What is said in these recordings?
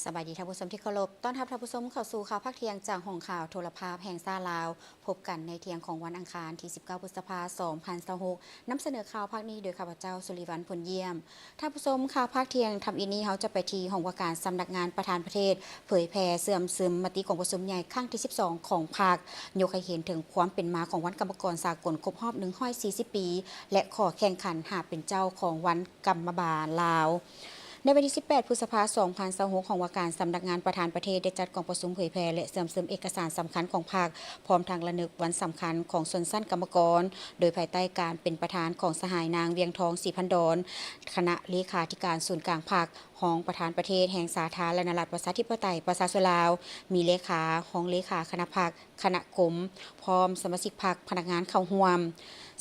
ສະບາຍດີທ່ານຜູ້ຊົມທີ່ເຄົາລົບ, ຕ້ອນຮັບທ່ານຜູ້ຊົມເຂົ້າສູ່ຂ່າວພາກທ່ຽງຈາກຫ້ອງຂ່າວໂທລະພາບແຫ່ງຊາດລາວ. ພົບກັນໃນທ່ຽງຂອງວັນອັງຄານທີສິບເກົ້າ ພຶດສະພາ ສອງພັນຊາວຫົກ, ນຳສະເໜີຂ່າວພາກນີ້ໂດຍຂ້າພະເຈົ້າ ສຸລິວັນ ພົນຢ້ຽມ. ທ່ານຜູ້ຊົມ, ຂ່າວພາກທ່ຽງທຳອິດນີ້ ເຮົາຈະໄປທີ່ຫ້ອງວ່າການສຳນັກງານປະທານປະເທດ ເຜີຍແຜ່ເຊື່ອມຊຶມມະຕິກອງປະຊຸມໃຫຍ່ຄັ້ງທີສິບສອງຂອງພັກ, ຍົກໃຫ້ເຫັນເຖິງຄວາມເປັນມາຂອງວັນກຳມະກອນສາກົນຄົບຮອບໜຶ່ງຮ້ອຍສີ່ສິບປີ ແລະ ຂໍແຂ່ງຂັນຫາເປັນເຈົ້າຂອງວັນກຳມະບານລາວ. ໃນວັນທີສິບແປດ ພຶດສະພາ ສອງພັນຊາວຫົກ, ຫ້ອງວ່າການສຳນັກງານປະທານປະເທດໄດ້ຈັດກອງປະຊຸມເຜີຍແຜ່ ແລະ ເຊື່ອມຊຶມເອກະສານສຳຄັນຂອງພັກ, ພ້ອມທັງລະນຶກວັນສຳຄັນຂອງຊົນຊັ້ນກຳມະກອນ, ໂດຍພາຍໃຕ້ການເປັນປະທານຂອງສະຫາຍນາງ ວຽງທອງ ສີພັນດອນ, ຄະນະເລຂາທິການສູນກາງພັກ, ຮອງປະທານປະເທດແຫ່ງສາທາລະນະລັດປະຊາທິປະໄຕປະຊາຊົນລາວ, ມີເລຂາ, ຮອງເລຂາຄະນະພັກ, ຄະນະກົມ, ພ້ອມສະມາຊິກພັກ, ພະນັກງານເຂົ້າຮ່ວມ.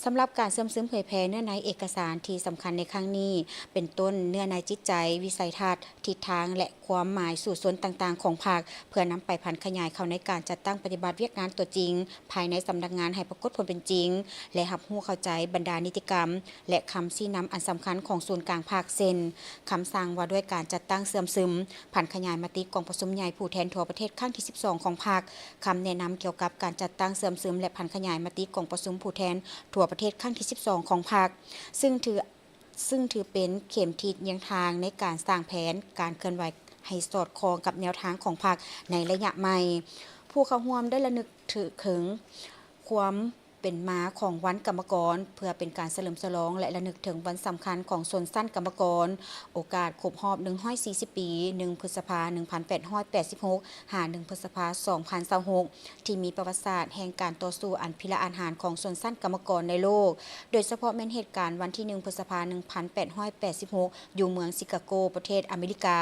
ສຳລັບການເຊື່ອມຊຶມເຜີຍແຜ່ເນື້ອໃນເອກະສານທີ່ສຳຄັນໃນຄັ້ງນີ້ ເປັນຕົ້ນເນື້ອໃນຈິດໃຈ, ວິໄສທັດ, ທິດທາງ ແລະ ຄວາມໝາຍສູ້ຊົນຕ່າງໆຂອງພັກ, ເພື່ອນຳໄປຜັນຂະຫຍາຍເຂົ້າໃນການຈັດຕັ້ງປະຕິບັດວຽກງານຕົວຈິງ ພາຍໃນສຳນັກງານໃຫ້ປາກົດຜົນເປັນຈິງ ແລະ ຮັບຮູ້ເຂົ້າໃຈບັນດານິຕິກຳ ແລະ ຄຳຊີ້ນຳອັນສຳຄັນຂອງສູນກາງພັກ ເຊັ່ນ ຄຳສັ່ງວ່າດ້ວຍການຈັດຕັ້ງເຊື່ອມຊຶມ, ຜັນຂະຫຍາຍມະຕິກອງປະຊຸມໃຫຍ່ຜູ້ແທນທົ່ວປະເທດຄັ້ງທີສິບສອງຂອງພັກ, ຄຳແນະນຳກ່ຽວກັບການຈັດຕັ້ງເຊື່ອມຊຶມ ແລະ ຜັນຂະຫຍາຍມະຕິກອງປະຊຸມຜູ້ແທນທົ່ວປະເທດຄັ້ງທີສິບສອງຂອງພັກ, ຊຶ່ງຖື ຊຶ່ງຖືເປັນເຂັມທິດຮຽງທາງໃນການສ້າງແຜນການເຄື່ອນໄຫວໃຫ້ສອດຄ່ອງກັບແນວທາງຂອງພັກໃນໄລຍະໃໝ່. ຜູ້ເຂົ້າຮ່ວມໄດ້ລະນຶກເຖິງຄວາມເປັນມາຂອງວັນກຳມະກອນ ເພື່ອເປັນການສະເຫຼີມສະຫຼອງ ແລະ ລະນຶກເຖິງວັນສຳຄັນຂອງຊົນຊັ້ນກຳມະກອນ, ໂອກາດຄົບຮອບໜຶ່ງຮ້ອຍສີ່ສິບປີ, ໜຶ່ງ ພຶດສະພາ ໜຶ່ງພັນແປດຮ້ອຍແປດສິບຫົກ ຫາ ໜຶ່ງ ພຶດສະພາ ສອງພັນຊາວຫົກ ທີ່ມີປະຫວັດສາດແຫ່ງການຕໍ່ສູ້ອັນພິລະອາດຫານຂອງຊົນຊັ້ນກຳມະກອນໃນໂລກ, ໂດຍສະເພາະແມ່ນເຫດການວັນທີໜຶ່ງ ພຶດສະພາ ໜຶ່ງພັນແປດຮ້ອຍແປດສິບຫົກ ຢູ່ເມືອງຊິກາໂກ ປະເທດອາເມລິກາ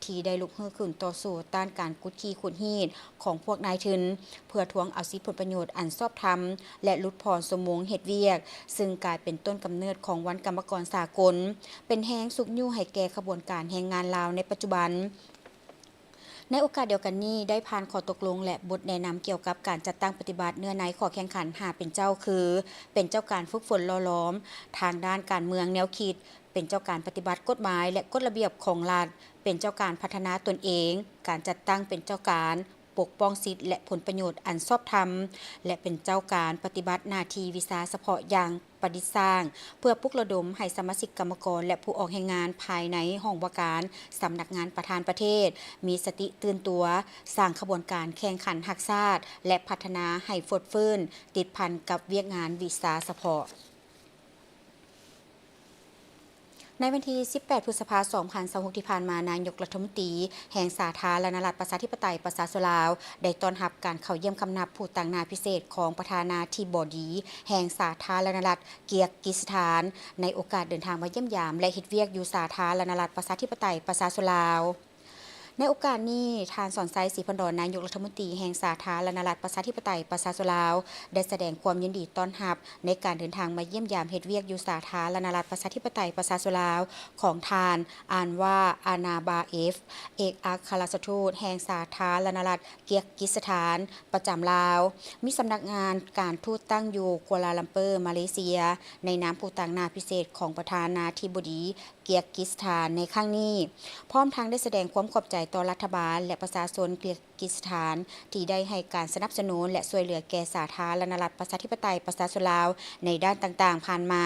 ທີ່ໄດ້ລຸກຮືຂຶ້ນຕໍ່ສູ້ຕ້ານການກຸດຂີ່ຂູດຮີດຂອງພວກນາຍທຶນ ເພື່ອທວງເອົາສິດຜົນປະໂຫຍດອັນຊອບທຳ ແລະ ຫຼຸດຜ່ອນຊົ່ວໂມງເຮັດວຽກ, ຊຶ່ງກາຍເປັນຕົ້ນກຳເນີດຂອງວັນກຳມະກອນສາກົນ, ເປັນແຮງຊຸກຍູ້ໃຫ້ແກ່ຂະບວນການແຮງງານລາວໃນປັດຈຸບັນ. ໃນໂອກາດດຽວກັນນີ້ ໄດ້ຜ່ານຂໍ້ຕົກລົງ ແລະ ບົດແນະນຳກ່ຽວກັບການຈັດຕັ້ງປະຕິບັດເນື້ອໃນຂໍ້ແຂ່ງຂັນຫ້າເປັນເຈົ້າ ຄື ເປັນເຈົ້າການຝຶກຝົນຫຼໍ່ຫຼອມທາງດ້ານການເມືອງແນວຄິດ, ເປັນເຈົ້າການປະຕິບັດກົດໝາຍ ແລະ ກົດລະບຽບຂອງລັດ, ເປັນເຈົ້າການພັດທະນາຕົນເອງ, ການຈັດຕັ້ງເປັນເຈົ້າການປົກປ້ອງສິດ ແລະ ຜົນປະໂຫຍດອັນຊອບທຳ ແລະ ເປັນເຈົ້າການປະຕິບັດໜ້າທີ່ວິຊາສະເພາະຢ່າງ ປະດິດສ້າງ ເພື່ອປຸກລະດົມໃຫ້ສະມາຊິກກຳມະກອນ ແລະ ຜູ້ອອກແຮງງານພາຍໃນຫ້ອງວ່າການສຳນັກງານປະທານປະເທດ ມີສະຕິຕື່ນຕົວ, ສ້າງຂະບວນການແຂ່ງຂັນຮັກຊາດ ແລະ ພັດທະນາໃຫ້ຟົດຟື້ນ, ຕິດພັນກັບວຽກງານວິຊາສະເພາະ. ໃນວັນທີສິບແປດ ພຶດສະພາ ສອງພັນຊາວຫົກ ທີ່ຜ່ານມາ, ນາຍົກລັດຖະມົນຕີແຫ່ງສາທາລະນະລັດປະຊາທິປະໄຕປະຊາຊົນລາວ ໄດ້ຕ້ອນຮັບການເຂົ້າຢ້ຽມຄຳນັບຜູ້ຕາງໜ້າພິເສດຂອງປະທານາທິບໍດີແຫ່ງສາທາລະນະລັດ ເກຍກກິສຖານ ໃນໂອກາດເດີນທາງມາຢ້ຽມຢາມ ແລະ ເຮັດວຽກຢູ່ສາທາລະນະລັດປະຊາທິປະໄຕປະຊາຊົນລາວ. ໃນໂອກາດນີ້, ທ່ານ ສອນໄຊ ສີພັນດອນ ນາຍົກລັດຖະມົນຕີແຫ່ງສາທາລະນະລັດປະຊາທິປະໄຕປະຊາຊົນລາວ ໄດ້ສະແດງຄວາມຍິນດີຕ້ອນຮັບໃນການເດີນທາງມາຢ້ຽມຢາມເຮັດວຽກຢູ່ສາທາລະນະລັດປະຊາທິປະໄຕປະຊາຊົນລາວຂອງທ່ານ ອານວາ ອານາບາເອຟ ເອກອັກຄະລັດຖະທູດແຫ່ງສາທາລະນະລັດ ເກຍກກິສຖານ ປະຈຳລາວ, ມີສຳນັກງານການທູດຕັ້ງຢູ່ກົວລາລັມເປີ ມາເລເຊຍ, ໃນນາມຜູ້ຕາງໜ້າພິເສດຂອງປະທານາທິບໍດີເກຍກກິສຖານໃນຄັ້ງນີ້, ພ້ອມທັງໄດ້ສະແດງຄວາມຂອບໃຈຕໍ່ລັດຖະບານ ແລະ ປະຊາຊົນເກຍກກິສຖານ ທີ່ໄດ້ໃຫ້ການສະໜັບສະໜູນ ແລະ ຊ່ວຍເຫຼືອແກ່ສາທາລະນະລັດປະຊາທິປະໄຕປະຊາຊົນລາວໃນດ້ານຕ່າງໆຜ່ານມາ.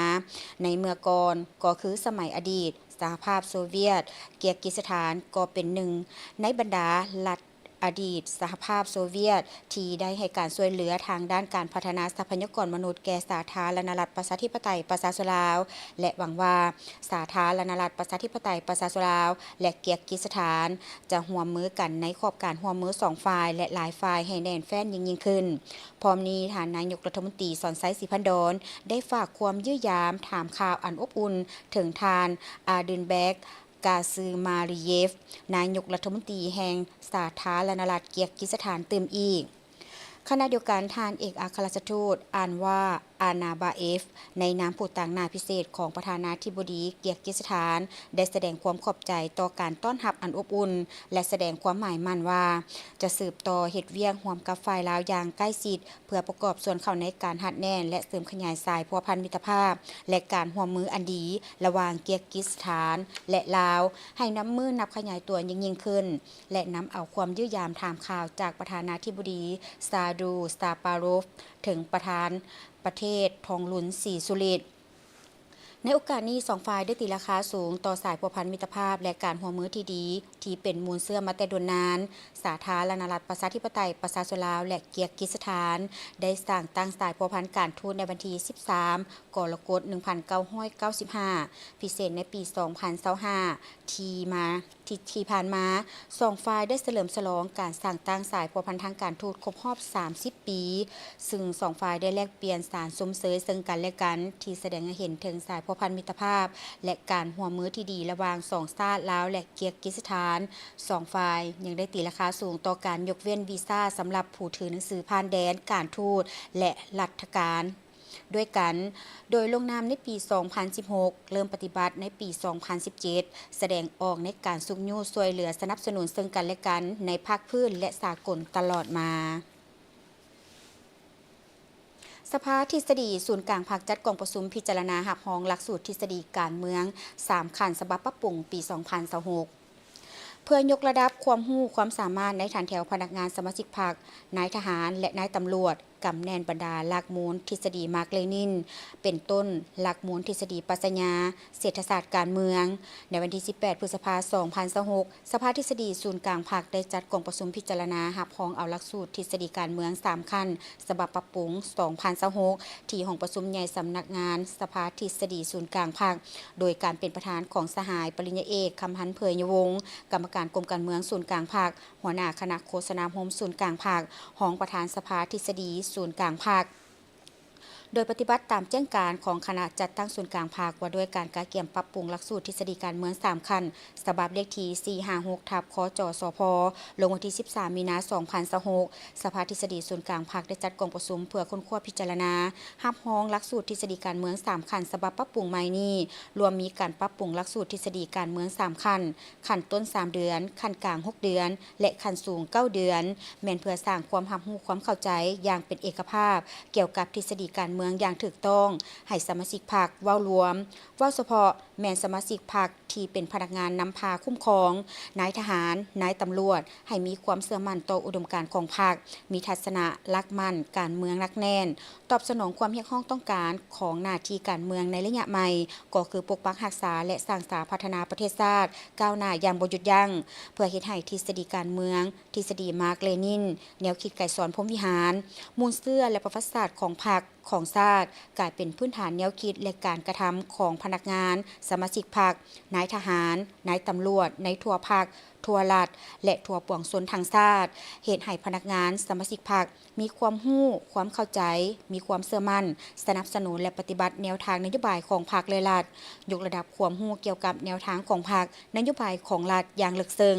ໃນເມື່ອກ່ອນ, ກໍຄືສະໄໝອະດີດ, ສະຫະພາບໂຊວຽດ, ເກຍກກິສຖານກໍເປັນໜຶ່ງໃນບັນດາລັດ ອະດີດສະຫະພາບໂຊວຽດ ທີ່ໄດ້ໃຫ້ການຊ່ວຍເຫຼືອທາງດ້ານການພັດທະນາຊັບພະຍາກອນມະນຸດແກ່ສາທາລະນະລັດປະຊາທິປະໄຕປະຊາຊົນລາວ ແລະ ຫວັງວ່າສາທາລະນະລັດປະຊາທິປະໄຕປະຊາຊົນລາວ ແລະ ເກຍກກິສຖານ ຈະຮ່ວມມືກັນໃນຂອບການຮ່ວມມືສອງຝ່າຍ ແລະ ຫຼາຍຝ່າຍໃຫ້ແໜ້ນແຟ້ນຍິ່ງໆຂຶ້ນ. ພ້ອມນີ້, ທ່ານນາຍົກລັດຖະມົນຕີ ສອນໄຊ ສີພັນດອນ ໄດ້ຝາກຄວາມຢ້ຽມຢາມຖາມຂ່າວອັນອົບອຸ່ນເຖິງທ່ານ ອາດຶນແບັກ ກາຊືມາລີເຢຟ ນາຍົກລັດຖະມົນຕີແຫ່ງສາທາລະນະລັດເກຍກກິສຖານຕື່ມອີກ. ຂະນະດຽວກັນ, ທ່ານເອກອັກຄະລັດຖະທູດ ອານວາ ອານາບາເອຟ ໃນນາມຜູ້ຕາງໜ້າພິເສດຂອງປະທານາທິບໍດີເກຍກກິສຖານ ໄດ້ສະແດງຄວາມຂອບໃຈຕໍ່ການຕ້ອນຮັບອັນອົບອຸ່ນ ແລະ ສະແດງຄວາມໝາຍໝັ້ນວ່າ ຈະສືບຕໍ່ເຮັດວຽກຮ່ວມກັບຝ່າຍລາວຢ່າງໃກ້ຊິດ ເພື່ອປະກອບສ່ວນເຂົ້າໃນການຮັດແໜ້ນ ແລະ ເສີມຂະຫຍາຍສາຍພົວພັນມິດຕະພາບ ແລະ ການຮ່ວມມືອັນດີ ລະຫວ່າງເກຍກກິສຖານ ແລະ ລາວ ໃຫ້ນັບມື້ນັບຂະຫຍາຍຕົວຍິ່ງໆຂຶ້ນ ແລະ ນຳເອົາຄວາມຢ້ຽມຢາມຖາມຂ່າວຈາກປະທານາທິບໍດີ ຊາດູ ສະຕາປາໂຣຟ ເຖິງປະທານປະເທດ ທອງລຸນ ສີສຸລິດ. ໃນໂອກາດນີ້, ສອງຝ່າຍໄດ້ຕີລາຄາສູງຕໍ່ສາຍພົວພັນມິດຕະພາບ ແລະ ການຮ່ວມມືທີ່ດີ ທີ່ເປັນມູນເຊື້ອມາແຕ່ດົນນານ. ສາທາລະນະລັດປະຊາທິປະໄຕປະຊາຊົນລາວ ແລະ ເກຍກກິສຖານ ໄດ້ສ້າງຕັ້ງສາຍພົວພັນການທູດໃນວັນທີສິບສາມ ກໍລະກົດ ໜຶ່ງພັນເກົ້າຮ້ອຍເກົ້າສິບຫ້າ ພິເສດໃນປີສອງພັນຊາວຫ້າ ທີ່ມາ ທີ່ ທີ່ຜ່ານມາ, ສອງຝ່າຍໄດ້ສະເຫຼີມສະຫຼອງການສ້າງຕັ້ງສາຍພົວພັນທາງການທູດຄົບຮອບສາມສິບປີ, ຊຶ່ງສອງຝ່າຍໄດ້ແລກປ່ຽນສານຊົມເຊີຍເຊິ່ງກັນແລະກັນ ທີ່ສະແດງໃຫ້ເຫັນເຖິງສາຍພົວພັນມິດຕະພາບ ແລະ ການຮ່ວມມືທີ່ດີລະຫວ່າງສອງຊາດ ລາວ ແລະ ເກຍກກິສຖານ. ສອງຝ່າຍຍັງໄດ້ຕີລາຄາສູງຕໍ່ການຍົກເວັ້ນວີຊາສຳລັບຜູ້ຖືໜັງສືຜ່ານແດນ, ການທູດ ແລະ ລັດຖະການ ດ້ວຍກັນ, ໂດຍລົງນາມໃນປີສອງພັນສິບຫົກ, ເລີ່ມປະຕິບັດໃນປີສອງພັນສິບເຈັດ, ສະແດງອອກໃນການຊຸກຍູ້ຊ່ວຍເຫຼືອສະໜັບສະໜູນເຊິ່ງກັນແລະກັນໃນພາກພື້ນ ແລະ ສາກົນຕະຫຼອດມາ. ສະພາທິດສະດີສູນກາງພັກຈັດກອງປະຊຸມພິຈາລະນາຮັບຮອງຫຼັກສູດທິດສະດີການເມືອງສາມຂັ້ນສະບັບປັບປຸງປີສອງພັນຊາວຫົກ. ເພື່ອຍົກລະດັບຄວາມຮູ້ຄວາມສາມາດໃນຖັນແຖວພະນັກງານສະມາຊິກພັກ, ນາຍທະຫານ ແລະ ນາຍຕຳຫຼວດ, ກຳແໜ້ນບັນດາຫຼັກມູນທິດສະດີມາກເລນິນ ເປັນຕົ້ນ ຫຼັກມູນທິດສະດີປັດຊະຍາ, ເສດຖະສາດການເມືອງ. ໃນວັນທີສິບແປດ ພຶດສະພາ ສອງພັນຊາວຫົກ, ສະພາທິດສະດີສູນກາງພັກໄດ້ຈັດກອງປະຊຸມພິຈາລະນາຮັບຮອງເອົາຫຼັກສູດທິດສະດີການເມືອງສາມຂັ້ນ ສະບັບປັບປຸງ ສອງພັນຊາວຫົກ ທີ່ຫ້ອງປະຊຸມໃຫຍ່ສຳນັກງານສະພາທິດສະດີສູນກາງພັກ ໂດຍການເປັນປະທານຂອງສະຫາຍປະລິນຍາເອກ ຄຳພັນ ເຜີຍຍະວົງ ກຳມະການກົມການເມືອງສູນກາງພັກ, ຫົວໜ້າຄະນະໂຄສະນາຮົມສູນກາງພັກ, ຮອງປະທານສະພາທິດສະດີສູນກາງພັກ. ໂດຍປະຕິບັດຕາມແຈ້ງການຂອງຄະນະຈັດຕັ້ງສູນກາງພັກ ວ່າດ້ວຍການກະກຽມປັບປຸງຫຼັກສູດທິດສະດີການເມືອງສາມຂັ້ນ ສະບັບເລກທີສີ່ຫ້າຫົກ ທັບ ຄຈສພ ລົງວັນທີສິບສາມ ມີນາ ສອງພັນຊາວຫົກ. ສະພາທິດສະດີສູນກາງພັກໄດ້ຈັດກອງປະຊຸມເພື່ອຄົ້ນຄວ້າພິຈາລະນາ ຮັບຮອງຫຼັກສູດທິດສະດີການເມືອງສາມຂັ້ນສະບັບປັບປຸງໃໝ່ນີ້ ລວມມີການປັບປຸງຫຼັກສູດທິດສະດີການເມືອງສາມຂັ້ນ, ຂັ້ນຕົ້ນສາມເດືອນ, ຂັ້ນກາງຫົກເດືອນ ແລະ ຂັ້ນສູງເກົ້າເດືອນ, ແມ່ນເພື່ອສ້າງຄວາມຮັບຮູ້ຄວາມເຂົ້າໃຈຢ່າງເປັນເອກະພາບ ກ່ຽວກັບທິດສະດີການເມືອງຢ່າງຖືກຕ້ອງ ໃຫ້ສະມາຊິກພັກເວົ້າລວມ, ເວົ້າສະເພາະແມ່ນສະມາຊິກພັກທີ່ເປັນພະນັກງານນຳພາຄຸ້ມຄອງ, ນາຍທະຫານ, ນາຍຕຳຫຼວດ ໃຫ້ມີຄວາມເຊື່ອໝັ້ນຕໍ່ອຸດົມການຂອງພັກ, ມີທັດສະນະຫຼັກໝັ້ນການເມືອງໜັກແໜ້ນ, ຕອບສະໜອງຄວາມຮຽກຮ້ອງຕ້ອງການຂອງໜ້າທີ່ການເມືອງໃນໄລຍະໃໝ່ ກໍຄືປົກປັກຮັກສາ ແລະ ສ້າງສາພັດທະນາປະເທດຊາດກ້າວໜ້າຢ່າງບໍ່ຢຸດຢັ້ງ, ເພື່ອເຮັດໃຫ້ທິດສະດີການເມືອງ, ທິດສະດີມາກເລນິນ, ແນວຄິດໄກສອນ ພົມວິຫານ, ມູນເຊື້ອ ແລະ ປະຫວັດສາດຂອງພັກ, ຂອງຊາດ ກາຍເປັນພື້ນຖານແນວຄິດ ແລະ ການກະທຳຂອງພະນັກງານ, ສະມາຊິກພັກ, ນາຍທະຫານ, ນາຍຕຳຫຼວດ ໃນທົ່ວພັກ, ທົ່ວລັດ ແລະ ທົ່ວປວງຊົນທັງຊາດ, ເຮັດໃຫ້ພະນັກງານ, ສະມາຊິກພັກ ມີຄວາມຮູ້, ຄວາມເຂົ້າໃຈ, ມີຄວາມເຊື່ອໝັ້ນ, ສະໜັບສະໜູນ ແລະ ປະຕິບັດແນວທາງນະໂຍບາຍຂອງພັກ ແລະ ລັດ, ຍົກລະດັບຄວາມຮູ້ກ່ຽວກັບແນວທາງຂອງພັກ, ນະໂຍບາຍຂອງລັດຢ່າງເລິກເຊິ່ງ,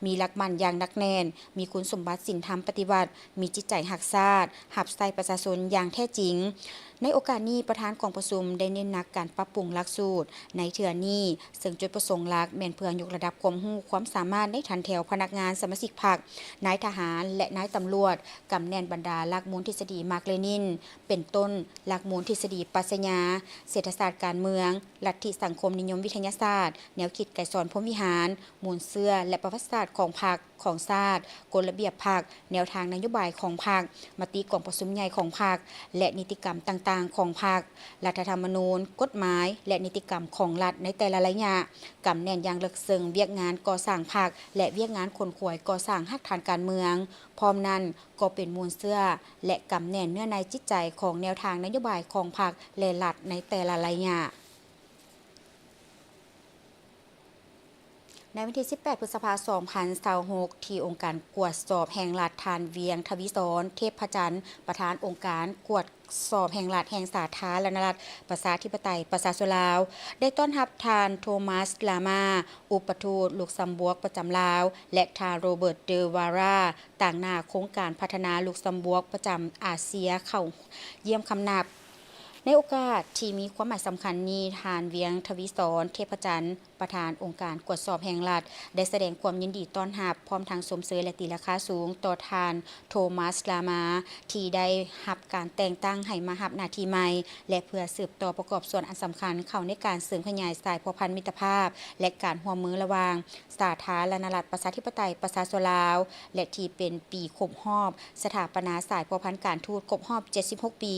ມີຫຼັກໝັ້ນຢ່າງໜັກແໜ້ນ, ມີຄຸນສົມບັດສິນທຳປະຕິວັດ, ມີຈິດໃຈຮັກຊາດ, ຮັບໃຊ້ປະຊາຊົນຢ່າງແທ້ຈິງ. ໃນໂອກາດນີ້, ປະທານກອງປະຊຸມໄດ້ເນັ້ນໜັກການປັບປຸງຫຼັກສູດໃນເທື່ອນີ້, ເຊິ່ງຈຸດປະສົງຫຼັກແມ່ນເພື່ອຍົກລະດັບຄວາມຮູ້ຄວາມສາມາດໃນຖັນແຖວພະນັກງານ, ສະມາຊິກພັກ, ນາຍທະຫານ ແລະ ນາຍຕຳຫຼວດ, ກຳແໜ້ນບັນດາຫຼັກມູນທິດສະດີມາກເລນິນ ເປັນຕົ້ນ ຫຼັກມູນທິດສະດີປັດຊະຍາ, ເສດຖະສາດການເມືອງ, ລັດທິສັງຄົມນິຍົມວິທະຍາສາດ, ແນວຄິດໄກສອນ ພົມວິຫານ, ມູນເຊື້ອ ແລະ ປະຫວັດສາດຂອງພັກ, ຂອງຊາດ, ກົດລະບຽບພັກ, ແນວທາງນະໂຍບາຍຂອງພັກ, ມະຕິກອງປະຊຸມໃຫຍ່ຂອງພັກ ແລະ ນິຕິກຳຕ່າງໆຂອງພັກ, ລັດຖະທຳມະນູນ, ກົດໝາຍ ແລະ ນິຕິກຳຂອງລັດໃນແຕ່ລະໄລຍະ, ກຳແໜ້ນຢ່າງເລິກເຊິ່ງວຽກງານກໍ່ສ້າງພັກ ແລະ ວຽກງານຂົນຂວາຍກໍ່ສ້າງຮາກຖານການເມືອງ, ພ້ອມນັ້ນກໍເປັນມູນເຊື້ອ ແລະ ກຳແໜ້ນເນື້ອໃນຈິດໃຈຂອງແນວທາງນະໂຍບາຍຂອງພັກ ແລະ ລັດໃນແຕ່ລະໄລຍະ. ໃນວັນທີສິບແປດ ພຶດສະພາ ສອງພັນຊາວຫົກ ທີ່ອົງການກວດສອບແຫ່ງລັດ ທ່ານ ວຽງ ທະວີສອນ ເທບພະຈັນ ປະທານອົງການກວດສອບແຫ່ງລັດແຫ່ງສາທາລະນະລັດ ປະຊາທິປະໄຕ ປະຊາຊົນລາວ ໄດ້ຕ້ອນຮັບທ່ານ ໂທມັສ ລາມາ ອຸປະທູດ ລຸກຊຳບວກປະຈຳລາວ ແລະ ທ່ານ ໂຣເບີດ ເດີວາຣາ ຕາງໜ້າໂຄງການພັດທະນາລຸກຊຳບວກປະຈຳອາເຊຍ ເຂົ້າຢ້ຽມຄຳນັບ. ໃນໂອກາດທີ່ມີຄວາມໝາຍສຳຄັນນີ້, ທ່ານ ວຽງ ທະວີສອນ ເທບພະຈັນ ປະທານອົງການກວດສອບແຫ່ງລັດ ໄດ້ສະແດງຄວາມຍິນດີຕ້ອນຮັບ ພ້ອມທັງຊົມເຊີຍ ແລະ ຕີລາຄາສູງຕໍ່ທ່ານ ໂທມັສ ລາມາ ທີ່ໄດ້ຮັບການແຕ່ງຕັ້ງໃຫ້ມາຮັບໜ້າທີ່ໃໝ່ ແລະ ເພື່ອສືບຕໍ່ປະກອບສ່ວນອັນສຳຄັນເຂົ້າໃນການເສີມຂະຫຍາຍສາຍພົວພັນມິດຕະພາບ ແລະ ການຮ່ວມມືລະຫວ່າງ ສາທາລະນະລັດ ປະຊາທິປະໄຕ ປະຊາຊົນລາວ ແລະ ທີ່ເປັນປີຄົບຮອບສະຖາປະນາສາຍພົວພັນການທູດຄົບຮອບເຈັດສິບຫົກປີ,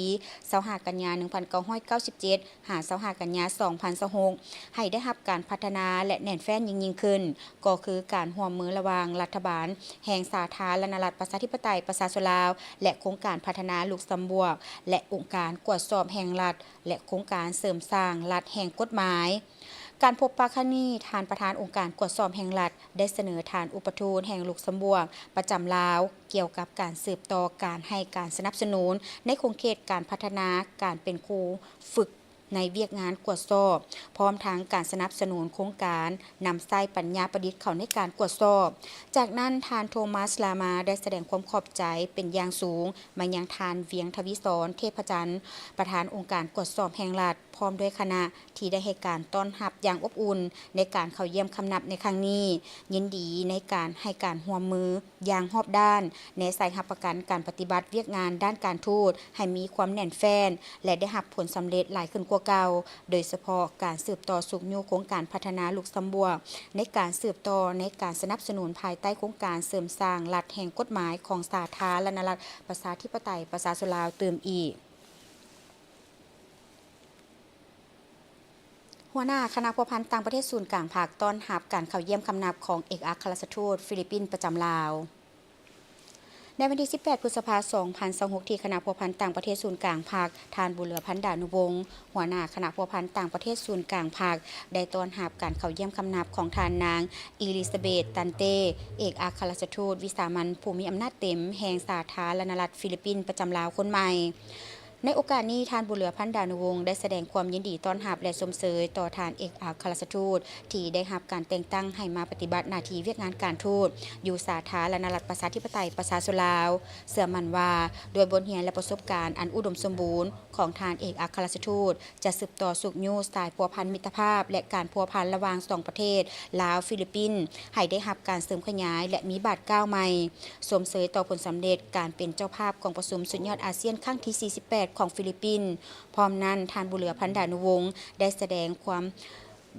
ຊາວຫ້າກັນຍາ ໜຶ່ງພັນເກົ້າຮ້ອຍເກົ້າສິບເຈັດ ຫາ ຊາວຫ້າກັນຍາ ສອງພັນຊາວຫົກ ໃຫ້ໄດ້ຮັບການພັດທະນາ ແລະ ແໜ້ນແຟ້ນຍິ່ງໆຂຶ້ນ, ກໍຄືການຮ່ວມມືລະຫວ່າງລັດຖະບານແຫ່ງສາທາລະນະລັດ ປະຊາທິປະໄຕ ປະຊາຊົນລາວ ແລະ ໂຄງການພັດທະນາລຸກຊຳບວກ ແລະ ອົງການກວດສອບແຫ່ງລັດ ແລະ ໂຄງການເສີມສ້າງລັດແຫ່ງກົດໝາຍ. ການພົບປະຄັ້ງນີ້, ທ່ານປະທານອົງການກວດສອບແຫ່ງລັດ ໄດ້ສະເໜີທ່ານອຸປະທູດແຫ່ງລຸກຊຳບວກປະຈຳລາວ ກ່ຽວກັບການສືບຕໍ່ການໃຫ້ການສະໜັບສະໜູນໃນຂົງເຂດການພັດທະນາການເປັນຄູຝຶກໃນວຽກງານກວດສອບ, ພ້ອມທັງການສະໜັບສະໜູນໂຄງການນຳໃຊ້ປັນຍາປະດິດເຂົ້າໃນການກວດສອບ. ຈາກນັ້ນ, ທ່ານ ໂທມັສ ລາມາ ໄດ້ສະແດງຄວາມຂອບໃຈເປັນຢ່າງສູງມາຍັງທ່ານ ວຽງ ທະວີສອນ ເທບພະຈັນ ປະທານອົງການກວດສອບແຫ່ງລັດ ພ້ອມດ້ວຍຄະນະ ທີ່ໄດ້ໃຫ້ການຕ້ອນຮັບຢ່າງອົບອຸ່ນໃນການເຂົ້າຢ້ຽມຄຳນັບໃນຄັ້ງນີ້, ຍິນດີໃນການໃຫ້ການຮ່ວມມືຢ່າງຮອບດ້ານ, ແນໃສ່ຮັບປະກັນການປະຕິບັດວຽກງານດ້ານການທູດໃຫ້ມີຄວາມແໜ້ນແຟ້ນ ແລະ ໄດ້ຮັບຜົນສຳເລັດຫຼາຍຂຶ້ນກວ່າເກົ່າ, ໂດຍສະເພາະການສືບຕໍ່ຊຸກຍູ້ໂຄງການພັດທະນາລຸກຊຳບວກ ໃນການສືບຕໍ່ໃນການສະໜັບສະໜູນພາຍໃຕ້ໂຄງການເສີມສ້າງລັດແຫ່ງກົດໝາຍຂອງສາທາລະນະລັດ ປະຊາທິປະໄຕ ປະຊາຊົນລາວຕື່ມອີກ. ຫົວໜ້າຄະນະພົວພັນຕ່າງປະເທດສູນກາງພັກ ຕ້ອນຮັບການເຂົ້າຢ້ຽມຄຳນັບຂອງເອກອັກຄະລັດຖະທູດຟີລິບປິນປະຈຳລາວ. ໃນວັນທີສິບແປດ ພຶດສະພາ ສອງພັນຊາວຫົກ ທີ່ຄະນະພົວພັນຕ່າງປະເທດສູນກາງພັກ, ທ່ານ ບຸນເຫຼືອ ພັນດານຸວົງ ຫົວໜ້າຄະນະພົວພັນຕ່າງປະເທດສູນກາງພັກ ໄດ້ຕ້ອນຮັບການເຂົ້າຢ້ຽມຄຳນັບຂອງທ່ານນາງ ອີລິຊາເບດ ຕັນເຕ ເອກອັກຄະລັດຖະທູດວິສາມັນຜູ້ມີອຳນາດເຕັມແຫ່ງສາທາລະນະລັດຟີລິບປິນປະຈຳລາວຄົນໃໝ່. ໃນໂອກາດນີ້, ທ່ານ ບຸນເຫຼືອ ພັນດານຸວົງ ໄດ້ສະແດງຄວາມຍິນດີຕ້ອນຮັບ ແລະ ຊົມເຊີຍຕໍ່ທ່ານເອກອັກຄະລັດຖະທູດ ທີ່ໄດ້ຮັບການແຕ່ງຕັ້ງໃຫ້ມາປະຕິບັດໜ້າທີ່ວຽກງານການທູດຢູ່ສາທາລະນະລັດ ປະຊາທິປະໄຕ ປະຊາຊົນລາວ. ເຊື່ອໝັ້ນວ່າ ດ້ວຍບົດຮຽນ ແລະ ປະສົບການອັນອຸດົມສົມບູນຂອງທ່ານເອກອັກຄະລັດຖະທູດ ຈະສືບຕໍ່ຊຸກຍູ້ສາຍພົວພັນມິດຕະພາບ ແລະ ການພົວພັນລະຫວ່າງສອງປະເທດ ລາວ-ຟີລິບປິນ ໃຫ້ໄດ້ຮັບການເສີມຂະຫຍາຍ ແລະ ມີບາດກ້າວໃໝ່. ຊົມເຊີຍຕໍ່ຜົນສຳເລັດການເປັນເຈົ້າພາບກອງປະຊຸມສຸດຍອດອາຊຽນຄັ້ງທີສີ່ສິບແປດຂອງຟີລິບປິນ. ພ້ອມນັ້ນ, ທ່ານ ບຸນເຫຼືອ ພັນດານຸວົງ ໄດ້ສະແດງຄວາມ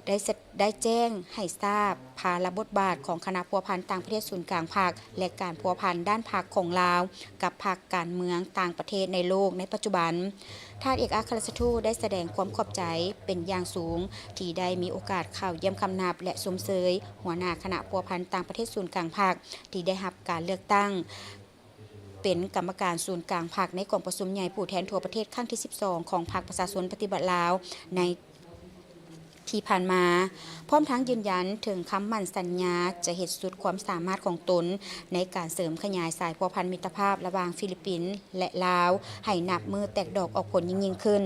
ໄດ້ສະ ໄດ້ແຈ້ງໃຫ້ຊາບພາລະບົດບາດຂອງຄະນະພົວພັນຕ່າງປະເທດສູນກາງພັກ ແລະ ການພົວພັນດ້ານພັກຂອງລາວກັບພັກການເມືອງຕ່າງປະເທດໃນໂລກໃນປັດຈຸບັນ. ທ່ານເອກອັກຄະລັດຖະທູດໄດ້ສະແດງຄວາມຂອບໃຈເປັນຢ່າງສູງ ທີ່ໄດ້ມີໂອກາດເຂົ້າຢ້ຽມຄຳນັບ ແລະ ຊົມເຊີຍຫົວໜ້າຄະນະພົວພັນຕ່າງປະເທດສູນກາງພັກ ທີ່ໄດ້ຮັບການເລືອກຕັ້ງ ເປັນກຳມະການສູນກາງພັກໃນກອງປະຊຸມໃຫຍ່ຜູ້ແທນທົ່ວປະເທດຄັ້ງທີສິບສອງຂອງພັກປະຊາຊົນປະຕິວັດລາວໃນທີ່ຜ່ານມາ, ພ້ອມທັງຢືນຢັນເຖິງຄຳໝັ້ນສັນຍາຈະເຮັດສຸດຄວາມສາມາດຂອງຕົນໃນການເສີມຂະຫຍາຍສາຍພົວພັນມິດຕະພາບລະຫວ່າງຟີລິບປິນ ແລະ ລາວ ໃຫ້ນັບມື້ແຕກດອກອອກຜົນຍິ່ງໆຂຶ້ນ.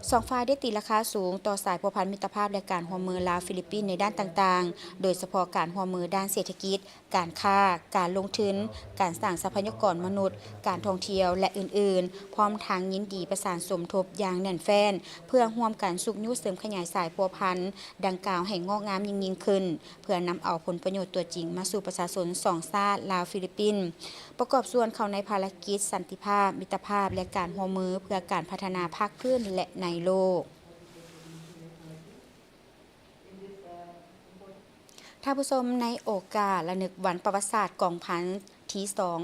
ສອງຝ່າຍໄດ້ຕີລາຄາສູງຕໍ່ສາຍພົວພັນມິດຕະພາບ ແລະ ການຮ່ວມມືລາວ-ຟີລິບປິນໃນດ້ານຕ່າງໆ, ໂດຍສະເພາະການຮ່ວມມືດ້ານເສດຖະກິດ, ການຄ້າ, ການລົງທຶນ, ການສ້າງຊັບພະຍາກອນມະນຸດ, ການທ່ອງທ່ຽວ ແລະ ອື່ນໆ, ພ້ອມທັງຍິນດີປະສານສົມທົບຢ່າງແໜ້ນແຟ້ນ ເພື່ອຮ່ວມກັນຊຸກຍູ້ເສີມຂະຫຍາຍສາຍພົວພັນດັ່ງກ່າວໃຫ້ງອກງາມຍິ່ງໆຂຶ້ນ, ເພື່ອນຳເອົາຜົນປະໂຫຍດຕົວຈິງມາສູ່ປະຊາຊົນສອງຊາດ ລາວ-ຟີລິບປິນ, ປະກອບສ່ວນເຂົ້າໃນພາລະກິດສັນຕິພາບ, ມິດຕະພາບ ແລະ ການຮ່ວມມືເພື່ອການພັດທະນາພາກພື້ນ ແລະ ໃນໂລກ. ທ່ານຜູ້ຊົມ, ໃນໂອກາດລະນຶກວັນປະຫວັດສາດກອງພັນທີສອງ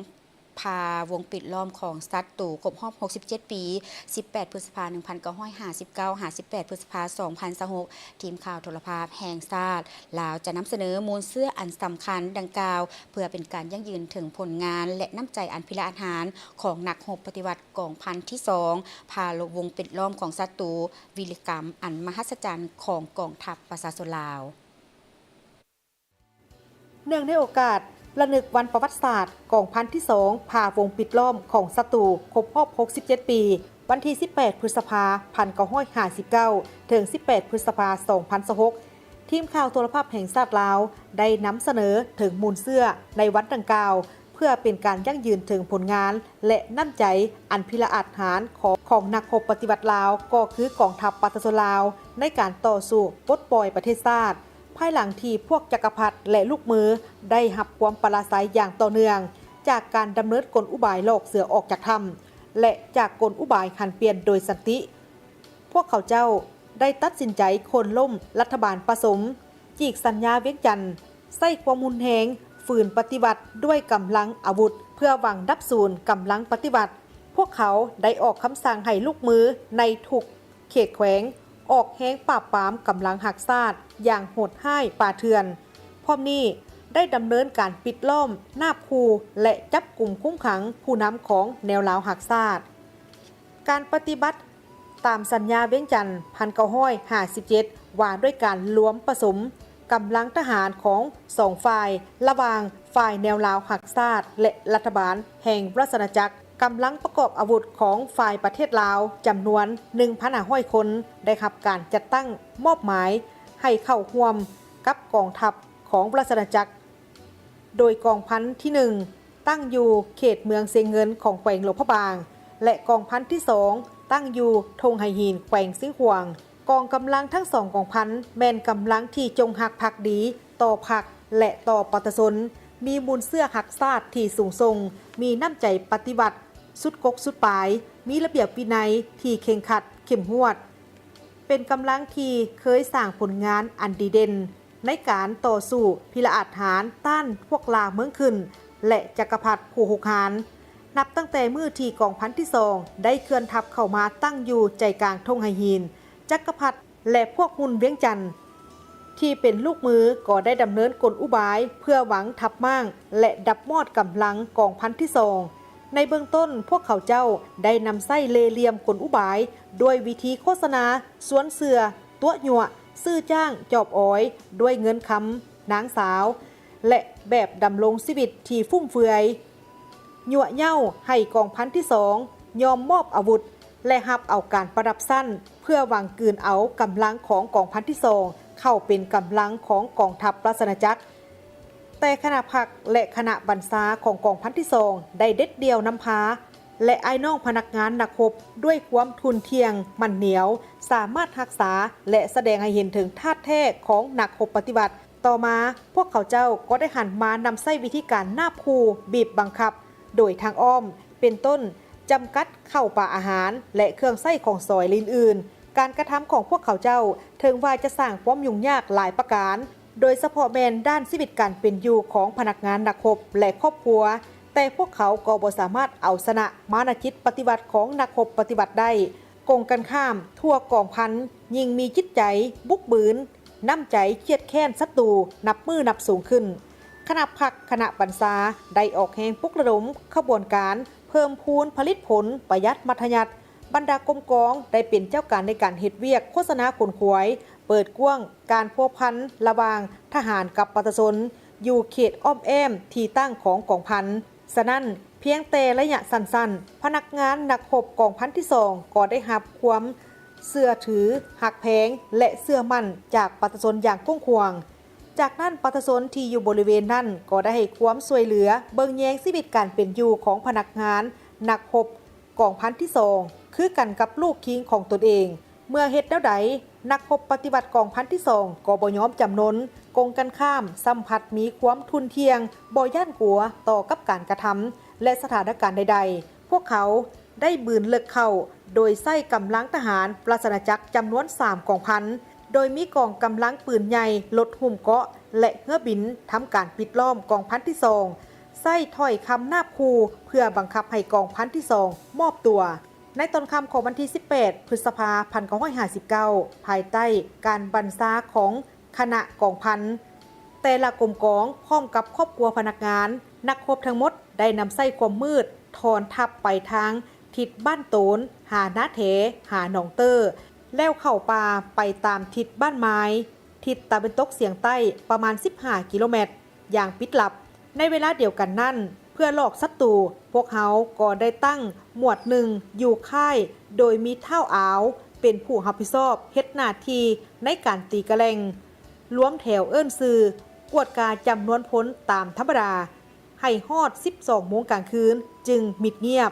ພາວົງປິດລ້ອມຂອງສັດຕູຄົບຮອບຫົກສິບເຈັດປີ, ສິບແປດ ພຶດສະພາ ໜຶ່ງພັນເກົ້າຮ້ອຍຫ້າສິບເກົ້າ ຫາ ສິບແປດ ພຶດສະພາ ສອງພັນຊາວຫົກ, ທີມຂ່າວໂທລະພາບແຫ່ງຊາດລາວ ຈະນຳສະເໜີມູນເຊື້ອອັນສຳຄັນດັ່ງກ່າວ ເພື່ອເປັນການຢັ້ງຢືນເຖິງຜົນງານ ແລະ ນ້ຳໃຈອັນພິລະອາດຫານຂອງນັກຮົບປະຕິວັດກອງພັນທີສອງ ພາວົງປິດລ້ອມຂອງສັດຕູ ວິລະກຳອັນມະຫັດສະຈັນຂອງກອງທັບປະຊາຊົນລາວ. ເນື່ອງໃນໂອກາດລະນຶກວັນປະຫວັດສາດກອງພັນທີສອງ ພາວົງປິດລ້ອມຂອງສັດຕູຄົບຮອບຫົກສິບເຈັດປີ, ວັນທີສິບແປດ ພຶດສະພາ ໜຶ່ງພັນເກົ້າຮ້ອຍຫ້າສິບເກົ້າ ເຖິງ ສິບແປດ ພຶດສະພາ ສອງພັນຊາວຫົກ, ທີມຂ່າວໂທລະພາບແຫ່ງຊາດລາວ ໄດ້ນຳສະເໜີເຖິງມູນເຊື້ອໃນວັນດັ່ງກ່າວ ເພື່ອເປັນການຢັ້ງຢືນເຖິງຜົນງານ ແລະ ນ້ຳໃຈອັນພິລະອາດຫານຂອງ ຂອງນັກຮົບປະຕິວັດລາວ ກໍຄືກອງທັບປະຊາຊົນລາວ ໃນການຕໍ່ສູ້ປົດປ່ອຍປະເທດຊາດ, ພາຍຫຼັງທີ່ພວກຈັກກະພັດ ແລະ ລູກມືໄດ້ຮັບຄວາມປະລາໄຊຢ່າງຕໍ່ເນື່ອງ ຈາກການດຳເນີນກົນອຸບາຍຫຼອກເສືອອອກຈາກຖ້ຳ ແລະ ຈາກກົນອຸບາຍຫັນປ່ຽນໂດຍສັນຕິ. ພວກເຂົາເຈົ້າໄດ້ຕັດສິນໃຈໂຄ່ນລົ້ມລັດຖະບານປະສົມ, ຈີກສັນຍາວຽງຈັນ, ໃຊ້ຄວາມຮຸນແຮງ, ຝືນປະຕິວັດດ້ວຍກຳລັງອາວຸດ ເພື່ອຫວັງດັບສູນກຳລັງປະຕິວັດ. ພວກເຂົາໄດ້ອອກຄຳສັ່ງໃຫ້ລູກມືໃນທຸກເຂດແຂວງ ອອກແຮງປາບປາມກຳລັງຮັກຊາດຢ່າງໂຫດຮ້າຍປ່າເຖື່ອນ. ພ້ອມນີ້ໄດ້ດຳເນີນການປິດລ້ອມ, ນາບຂູ່ ແລະ ຈັບກຸມຄຸມຂັງຜູ້ນຳຂອງແນວລາວຮັກຊາດ. ການປະຕິບັດຕາມສັນຍາວຽງຈັນ ພັນເກົ້າຮ້ອຍຫ້າສິບເຈັດ ວ່າດ້ວຍການລວມປະສົມກຳລັງທະຫານຂອງສອງຝ່າຍ ລະຫວ່າງຝ່າຍແນວລາວຮັກຊາດ ແລະ ລັດຖະບານແຫ່ງລາຊະອານາຈັກ. ກຳລັງປະກອບອາວຸດຂອງຝ່າຍປະເທດລາວຈຳນວນໜຶ່ງພັນຫ້າຮ້ອຍຄົນ ໄດ້ຮັບການຈັດຕັ້ງມອບໝາຍໃຫ້ເຂົ້າຮ່ວມກັບກອງທັບຂອງລາຊະອານາຈັກ. ໂດຍກອງພັນທີໜຶ່ງ ຕັ້ງຢູ່ເຂດເມືອງຊຽງເງິນຂອງແຂວງຫຼວງພະບາງ ແລະ ກອງພັນທີສອງ ຕັ້ງຢູ່ທົ່ງໄຫຫີນແຂວງຊຽງຂວາງ. ກອງກຳລັງທັງສອງກອງພັນ ແມ່ນກຳລັງທີ່ຈົງຮັກພັກດີຕໍ່ພັກ ແລະ ຕໍ່ປະຊາຊົນ, ມີມູນເຊື້ອຮັກຊາດທີ່ສູງສົ່ງ, ມີນ້ຳໃຈປະຕິວັດສຸດກົກສຸດປາຍ, ມີລະບຽບວິໄນທີ່ເຄັ່ງຄັດເຂັ້ມງວດ, ເປັນກຳລັງທີ່ເຄີຍສ້າງຜົນງານອັນດີເດັ່ນ ໃນການຕໍ່ສູ້ພິລະອາດຫານຕ້ານພວກລ່າເມືອງຂຶ້ນ ແລະ ຈັກກະພັດຜູ້ຮຸກຮານ. ນັບຕັ້ງແຕ່ມື້ທີ່ກອງພັນທີສອງໄດ້ເຄື່ອນທັບເຂົ້າມາຕັ້ງຢູ່ໃຈກາງທົ່ງໄຫຫີນ, ຈັກກະພັດ ແລະ ພວກຮຸ່ນວຽງຈັນ ທີ່ເປັນລູກມືກໍໄດ້ດຳເນີນກົນອຸບາຍເພື່ອຫວັງທັບມ້າງ ແລະ ດັບມອດກຳລັງກອງພັນທີສອງ. ໃນເບື້ອງຕົ້ນ, ພວກເຂົາເຈົ້າໄດ້ນຳໃຊ້ເລ່ຫຼ່ຽມກົນອຸບາຍດ້ວຍວິທີໂຄສະນາ, ຊວນເຊື່ອ, ຕົວະຍົວະ, ຊື້ຈ້າງ, ຈອບອອຍດ້ວຍເງິນຄຳນາງສາວ ແລະ ແບບດຳລົງຊີວິດທີ່ຟຸມເຟືອຍ, ຍົວະເຍົ້າໃຫ້ກອງພັນທີສອງຍອມມອບອາວຸດ ແລະ ຮັບເອົາການປະດັບຊັ້ນ ເພື່ອຫວັງກືນເອົາກຳລັງຂອງກອງພັນທີສອງເຂົ້າເປັນກຳລັງຂອງກອງທັບລາຊະອານາຈັກ. ແຕ່ຄະນະພັກ ແລະ ຄະນະບັນຊາຂອງກອງພັນທີສອງໄດ້ເດັດດ່ຽວນຳພາ ແລະ ອ້າຍນ້ອງພະນັກງານນັກຮົບດ້ວຍຄວາມທຸ່ນທ່ຽງໝັ້ນໜຽວ ສາມາດຮັກສາ ແລະ ສະແດງໃຫ້ເຫັນເຖິງທາດແທ້ຂອງນັກຮົບປະຕິວັດ. ຕໍ່ມາ, ພວກເຂົາເຈົ້າກໍໄດ້ຫັນມານຳໃຊ້ວິທີການນາບຂູ່, ບີບບັງຄັບໂດຍທາງອ້ອມ, ເປັນຕົ້ນ, ຈຳກັດເຂົ້າປາອາຫານ ແລະ ເຄື່ອງໃຊ້ຂອງສອຍ ແລະ ອື່ນໆ. ການກະທຳຂອງພວກເຂົາເຈົ້າ ເຖິງວ່າຈະສ້າງຄວາມຫຍຸ້ງຍາກຫຼາຍປະການ, ໂດຍສະເພາະແມ່ນດ້ານຊີວິດການເປັນຢູ່ຂອງພະນັກງານນັກຮົບ ແລະ ຄອບຄົວ, ແຕ່ພວກເຂົາກໍບໍ່ສາມາດເອົາຊະນະມານະຈິດປະຕິວັດຂອງນັກຮົບປະຕິວັດໄດ້. ກົງກັນຂ້າມ, ທົ່ວກອງພັນຍິ່ງມີຈິດໃຈບຸກບືນ, ນ້ຳໃຈຄຽດແຄ້ນສັດຕູນັບມື້ນັບສູງຂຶ້ນ. ຄະນະພັກ, ຄະນະບັນຊາໄດ້ອອກແຮງປຸກລະດົມຂະບວນການເພີ່ມພູນຜະລິດຜົນ, ປະຢັດມັດທະຍັດ. ບັນດາກົມກອງໄດ້ເປັນເຈົ້າການໃນການເຮັດວຽກໂຄສະນາຂົນຂວາຍ, ເປີດກວ້າງການພົວພັນລະຫວ່າງທະຫານກັບປະຊາຊົນ ຢູ່ເຂດອ້ອມແອ້ມທີ່ຕັ້ງຂອງກອງພັນ. ສະນັ້ນ, ພຽງແຕ່ໄລຍະສັ້ນໆ, ພະນັກງານນັກຮົບກອງພັນທີສອງກໍໄດ້ຮັບຄວາມເຊື່ອຖືຮັກແພງ ແລະ ເຊື່ອໝັ້ນຈາກປະຊາຊົນຢ່າງກວ້າງຂວາງ. ຈາກນັ້ນ, ປະຊາຊົນທີ່ຢູ່ບໍລິເວນນັ້ນກໍໄດ້ໃຫ້ຄວາມຊ່ວຍເຫຼືອເບິ່ງແຍງຊີວິດການເປັນຢູ່ຂອງພະນັກງານນັກຮົບກອງພັນທີສອງ ຄືກັນກັບລູກຄິງຂອງຕົນເອງ. ເມື່ອເຮັດແນວໃດ, ນັກຮົບປະຕິວັດກອງພັນທີສອງກໍບໍ່ຍອມຈຳນົນ, ກົງກັນຂ້າມ, ຊ້ຳພັດມີຄວາມທຸ່ນທ່ຽງ, ບໍ່ຢ້ານກົວຕໍ່ກັບການກະທຳ ແລະ ສະຖານະການໃດໆ. ພວກເຂົາໄດ້ບືນເລິກເຂົ້າ ໂດຍໃຊ້ກຳລັງທະຫານລາຊະອານາຈັກຈຳນວນສາມກອງພັນ, ໂດຍມີກອງກຳລັງປືນໃຫຍ່, ລົດຫຸ້ມເກາະ ແລະ ເຮືອບິນທຳການປິດລ້ອມກອງພັນທີສອງ, ໃຊ້ຖ້ອຍຄຳນາບຂູ່ເພື່ອບັງຄັບໃຫ້ກອງພັນທີສອງມອບຕົວ. ໃນຕອນຄ່ຳຂອງວັນທີສິບແປດ ພຶດສະພາ ພັນເກົ້າຮ້ອຍຫ້າສິບເກົ້າ ພາຍໃຕ້ການບັນຊາຂອງຄະນະກອງພັນ, ແຕ່ລະກົມກອງພ້ອມກັບຄອບຄົວພະນັກງານ, ນັກຮົບທັງໝົດໄດ້ນຳໃຊ້ຄວາມມືດ ຖອນທັບໄປທາງທິດບ້ານໂຕນ, ຫານາແຖ, ຫາໜອງເຕີ, ແລ້ວເຂົ້າປ່າໄປຕາມທິດບ້ານມາຍ, ທິດຕາເວັນຕົກສຽງໃຕ້ປະມານສິບຫ້າກິໂລແມັດ ຢ່າງປິດລັບ. ໃນເວລາດຽວກັນນັ້ນ, ເພື່ອຫຼອກສັດຕູ, ພວກເຮົາກໍໄດ້ຕັ້ງໝວດໜຶ່ງຢູ່ຄ້າຍ, ໂດຍມີທ້າວອາວເປັນຜູ້ຮັບຜິດຊອບເຮັດໜ້າທີ່ໃນການຕີກະແຫຼ່ງ, ລວມແຖວເອີ້ນຊື່, ກວດກາຈຳນວນພົນຕາມທຳມະດາ. ໃຫ້ຮອດສິບສອງໂມງກາງຄືນຈຶ່ງມິດງຽບ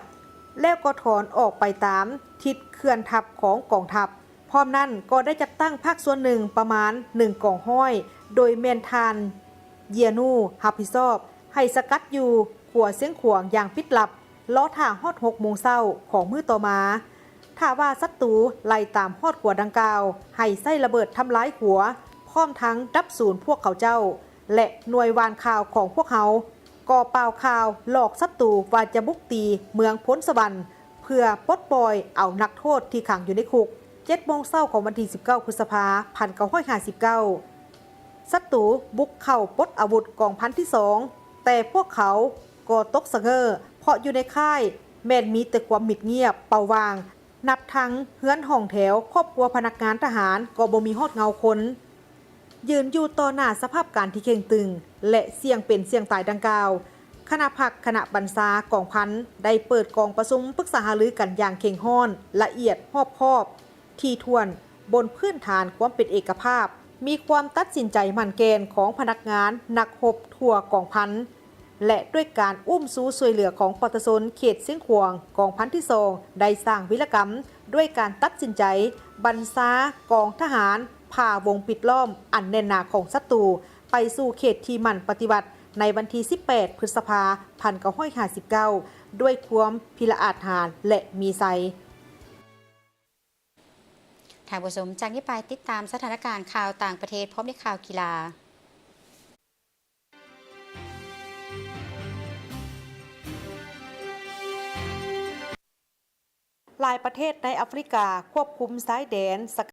ແລ້ວກໍຖອນອອກໄປຕາມທິດເຄື່ອນທັບຂອງກອງທັບ. ພ້ອມນັ້ນກໍໄດ້ຈັດຕັ້ງພາກສ່ວນໜຶ່ງປະມານໜຶ່ງກອງຮ້ອຍ ໂດຍແມ່ນທ່ານ ເຢຍນູ ຮັບຜິດຊອບ ໃຫ້ສະກັດຢູ່ຂົວຊຽງຂວາງຢ່າງປິດລັບ ລໍຖ້າຮອດຫົກໂມງເຊົ້າຂອງມື້ຕໍ່ມາ. ຖ້າວ່າສັດຕູໄລ່ຕາມຮອດຂົວດັ່ງກ່າວ ໃຫ້ໃຊ້ລະເບີດທຳລາຍຂົວ ພ້ອມທັງດັບສູນພວກເຂົາເຈົ້າ ແລະ ໜ່ວຍຫວ່ານຂ່າວຂອງພວກເຮົາ ກໍປ່າວຂ່າວຫຼອກສັດຕູວ່າຈະບຸກຕີເມືອງໂພນສະຫວັນ ເພື່ອປົດປ່ອຍເອົານັກໂທດທີ່ຂັງຢູ່ໃນຄຸກ. ເຈັດໂມງເຊົ້າຂອງວັນທີສິບເກົ້າ ພຶດສະພາ ພັນເກົ້າຮ້ອຍຫ້າສິບເກົ້າ ສັດຕູບຸກເຂົ້າປົດອາວຸດກອງພັນທີສອງ ແຕ່ພວກເຂົາກໍຕົກສະເຫງີ້ ເພາະຢູ່ໃນຄ້າຍແມ່ນມີແຕ່ຄວາມມິດງຽບເປົ່າຫວ່າງ, ນັບທັງເຮືອນຫ້ອງແຖວຄອບຄົວພະນັກງານທະຫານກໍບໍ່ມີຮອດເງົາຄົນ. ຢືນຢູ່ຕໍ່ໜ້າສະພາບການທີ່ເຄັ່ງຕຶງ ແລະ ສ່ຽງເປັນສ່ຽງຕາຍດັ່ງກ່າວ, ຄະນະພັກຄະນະບັນຊາກອງພັນ ໄດ້ເປີດກອງປະຊຸມປຶກສາຫາລືກັນຢ່າງເຄັ່ງຮ້ອນ, ລະອຽດ, ຮອບຄອບ, ຖີ່ຖ້ວນ, ບົນພື້ນຖານຄວາມເປັນເອກະພາບ, ມີຄວາມຕັດສິນໃຈໝັ້ນແກ່ນຂອງພະນັກງານນັກຮົບທົ່ວກອງພັນ ແລະ ດ້ວຍການອຸ້ມຊູຊ່ວຍເຫຼືອຂອງປະຊາຊົນເຂດຊຽງຂວາງ ກອງພັນທີສອງ ໄດ້ສ້າງວິລະກຳ ດ້ວຍການຕັດສິນໃຈບັນຊາກອງທະຫານ ຜ່າວົງປິດລ້ອມອັນແໜ້ນໜາຂອງສັດຕູ ໄປສູ່ເຂດທີ່ໝັ້ນປະຕິວັດ ໃນວັນທີສິບແປດ ພຶດສະພາ ພັນເກົ້າຮ້ອຍຫ້າສິບເກົ້າ ດ້ວຍຄວາມພິລະອາດຫານ ແລະ ມີໄຊ. ທ່ານຜູ້ຊົມ, ຈາກນີ້ໄປຕິດຕາມສະຖານະການຂ່າວຕ່າງປະເທດ ພ້ອມດ້ວຍຂ່າວກິລາ. ຫຼາຍປະເທດໃນອາຟຣິກາຄວບຄຸມຊາຍແດນສະ